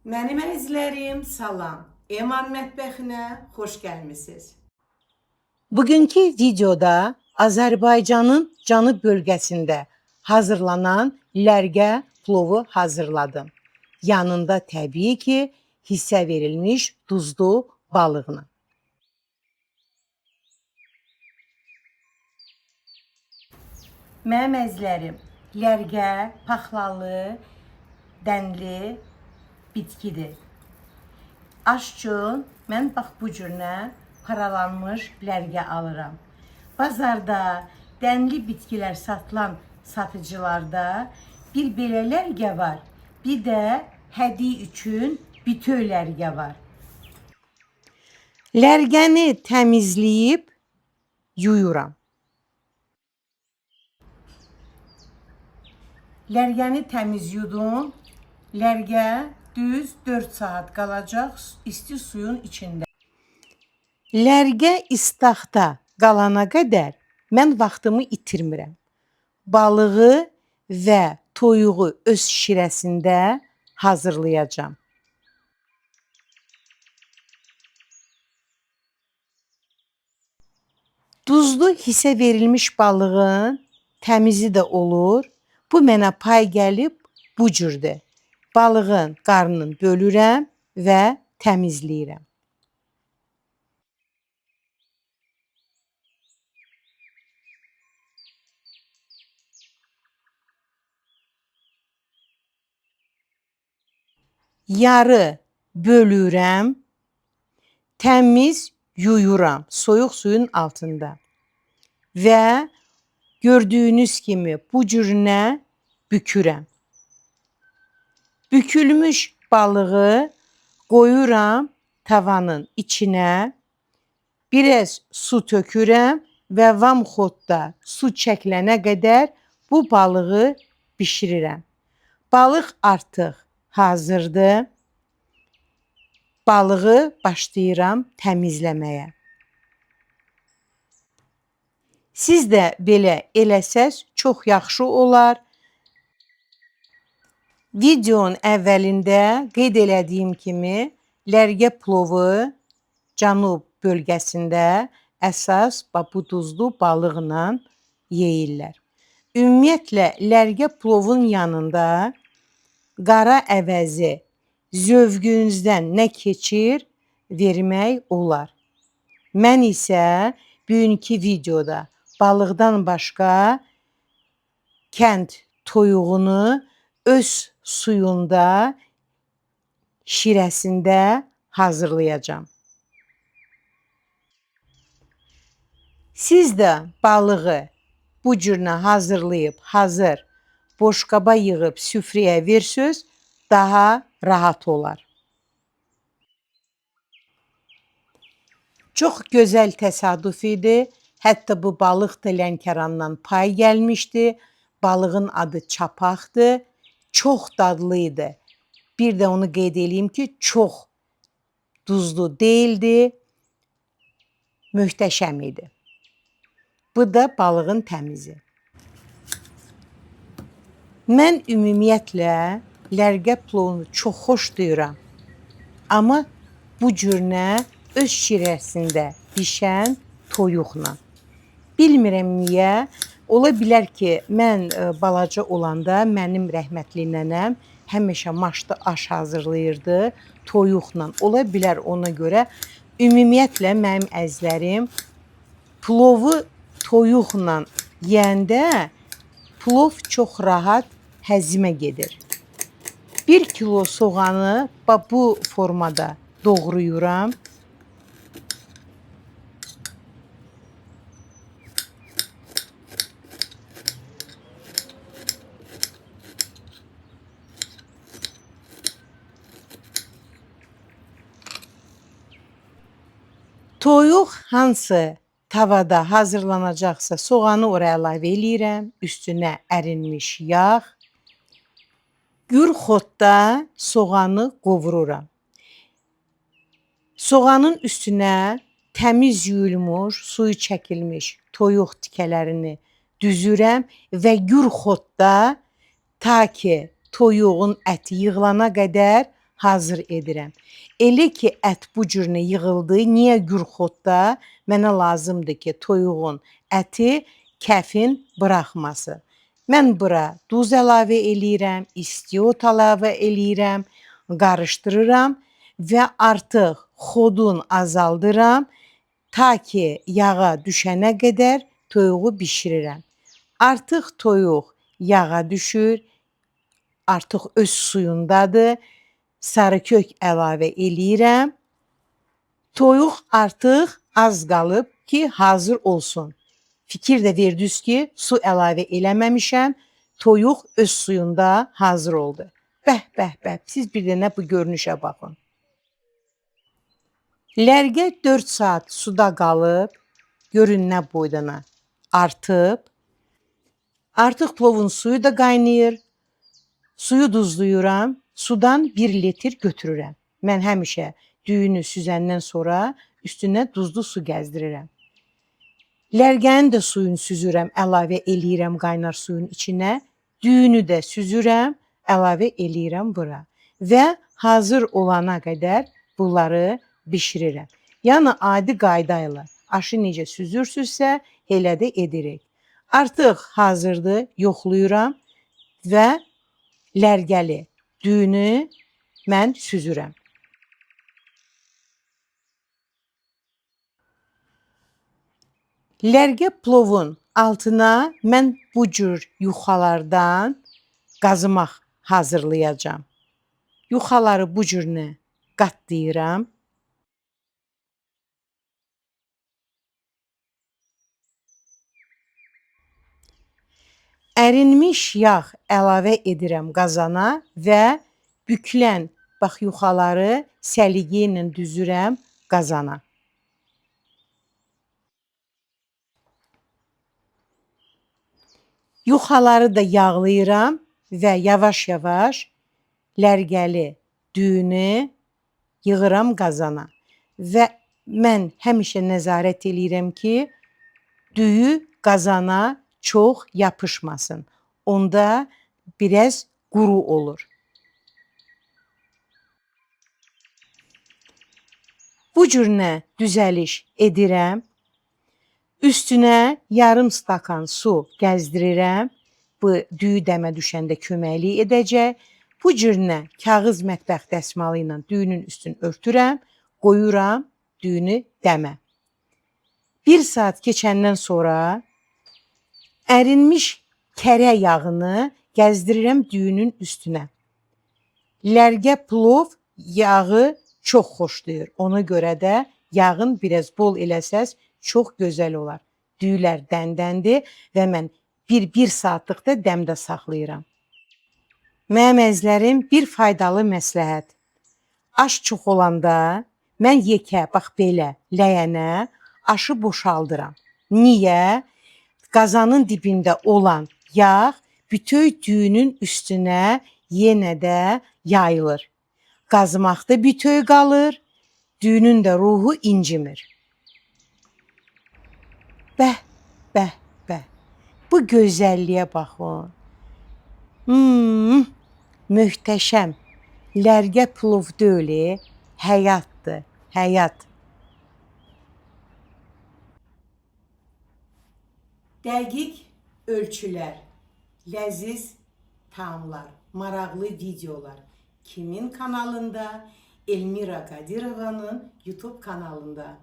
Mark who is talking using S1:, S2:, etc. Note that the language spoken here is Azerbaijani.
S1: Mənim əzizlərim, salam. Eman mətbəxinə xoş gəlmisiniz. Bugünkü videoda Azərbaycanın cənub bölgəsində hazırlanan lərgə plovu hazırladım. Yanında təbii ki, hissə verilmiş duzlu balıqla. Mənim əzizlərim, lərgə paxlalı, dənli bitkidir. Aş üçün mən bax bu cürlə paralanmış lərgə alıram. Bazarda dənli bitkilər satılan satıcılarda bir belə lərgə var, bir də hədiyyə üçün bütöv lərgə var. Lərgəni təmizləyib yuyuram. Lərgəni təmiz yudum. Lərgə düz 4 saat qalacaq isti suyun içində. Lərgə istaqda qalana qədər mən vaxtımı itirmirəm. Balığı və toyuğu öz şirəsində hazırlayacağam. Duzlu hissə verilmiş balığın təmizi də olur. Bu mənə pay gəlib bu cürdür. Balığın qarnını bölürəm və təmizləyirəm. Yarı bölürəm, təmiz yuyuram soyuq suyun altında. Və gördüyünüz kimi bu cürünə bükürəm. Bükülmüş balığı qoyuram tavanın içinə. Biraz su tökürəm və vamxodda su çəkilənə qədər bu balığı bişirirəm. Balıq artıq hazırdır. Balığı başlayıram təmizləməyə. Siz də belə eləsəz çox yaxşı olar. Videonun əvvəlində qeyd elədiyim kimi lərgə plovu cənub bölgəsində əsas bu duzlu balıqla yeyirlər. Ümumiyyətlə lərgə plovun yanında qara əvəzi zövqünüzdən nə keçir vermək olar. Mən isə bugünkü videoda balıqdan başqa kənd toyuğunu öz suyunda, şirəsində hazırlayacağam. Siz də balığı bu cürlə hazırlayıb, hazır boşqaba yığıb süfrəyə versəz daha rahat olar. Çox gözəl təsadüf idi. Hətta bu balıq da Lənkərandan pay gəlmişdi. Balığın adı çapaqdır. Çox dadlı idi. Bir də onu qeyd eləyim ki, çox duzlu deyildi. Möhtəşəm idi. Bu da balığın təmizi. Mən ümumiyyətlə lərgə plovunu çox xoşlayıram. Amma bu cürlə öz şirəsində bişən toyuqla. Bilmirəm niyə. Ola bilər ki, mən balaca olanda mənim rəhmətli nənəm həmişə maşda aş hazırlayırdı toyuqla. Ola bilər ona görə ümumiyyətlə mənim əzizlərim plovu toyuqla yeyəndə plov çox rahat həzmə gedir. 1 kilo soğanı bu formada doğrayıram. Toyuq hansı tavada hazırlanacaqsa soğanı oraya əlavə eləyirəm. Üstünə ərinmiş yağ. Gür xodda soğanı qovururam. Soğanın üstünə təmiz yuyulmuş, suyu çəkilmiş toyuq tikələrini düzürəm və gür xodda ta ki toyuğun əti yığılana qədər hazır edirəm. Elə ki ət bu cürünə yığıldı, niyə gürxodda mənə lazımdır ki, toyuğun əti kəfin buraxmasın. Mən bura duz əlavə eləyirəm, istiot əlavə eləyirəm, qarışdırıram və artıq xodun azaldıram ta ki yağa düşənə qədər toyuğu bişirirəm. Artıq toyuq yağa düşür, artıq öz suyundadır. Sarı kök əlavə eləyirəm. Toyuq artıq az qalıb ki, hazır olsun. Fikir də verdiniz ki, su əlavə eləməmişəm. Toyuq öz suyunda hazır oldu. Bəh, bəh, bəh. Siz bir dənə bu görünüşə baxın. Lərgə 4 saat suda qalıb, görün nə boydana artıb. Artıq plovun suyu da qaynayır. Suyu duzluyuram. Sudan 1 litr götürürəm. Mən həmişə düyünü süzəndən sonra üstünə duzlu su gəzdirirəm. Lərgənin də suyunu süzürəm, əlavə eləyirəm qaynar suyun içinə. Düyünü də süzürəm, əlavə eləyirəm bura. Və hazır olana qədər bunları bişirirəm. Yəni adi qayda ilə aşı necə süzürsünüzsə, elə də edirik. Artıq hazırdır, yoxlayıram və lərgəli düyünü mən süzürəm. Lərgə plovun altına mən bu cür yuxalardan qazımaq hazırlayacağam. Yuxaları bu cürünə qatlayıram. Ərinmiş yağ əlavə edirəm qazana və bükülən bax yuxaları səliqə ilə düzürəm qazana. Yuxaları da yağlayıram və yavaş-yavaş lərgəli düyünü yığıram qazana. Və mən həmişə nəzarət eləyirəm ki, düyü qazana çox yapışmasın. Onda biraz quru olur. Bu cürünə düzəliş edirəm. Üstünə yarım stakan su gəzdirirəm. Bu düyü dəmə düşəndə köməklik edəcək. Bu cürünə kağız mətbəx dəsmalı ilə düyünün üstünü örtürəm, qoyuram düyünü dəmə. 1 saat keçəndən sonra ərinmiş kərə yağını gəzdirirəm düyünün üstünə. Lərgə plov yağı çox xoşlayır. Ona görə də yağın biraz bol eləsəz çox gözəl olar. Düyülər dəndəndir və mən bir saatlıq da dəmdə saxlayıram. Mənim əzizlərim, bir faydalı məsləhət. Aş çox olanda mən yekə, bax belə ləyənə aşı boşaldıram. Niyə? Qazanın dibində olan yağ bütün düyünün üstünə yenə də yayılır. Qazmaqda bütöv qalır, düyünün də ruhu incimir. Bəh, bəh, bəh. Bu gözəlliyə baxın. Möhtəşəm. Lərgə plov deyil, həyatdır, həyat. Dəqiq ölçülər, ləziz taamlar, maraqlı videolar. Kimin kanalında? Elmira Qadirovanın YouTube kanalında.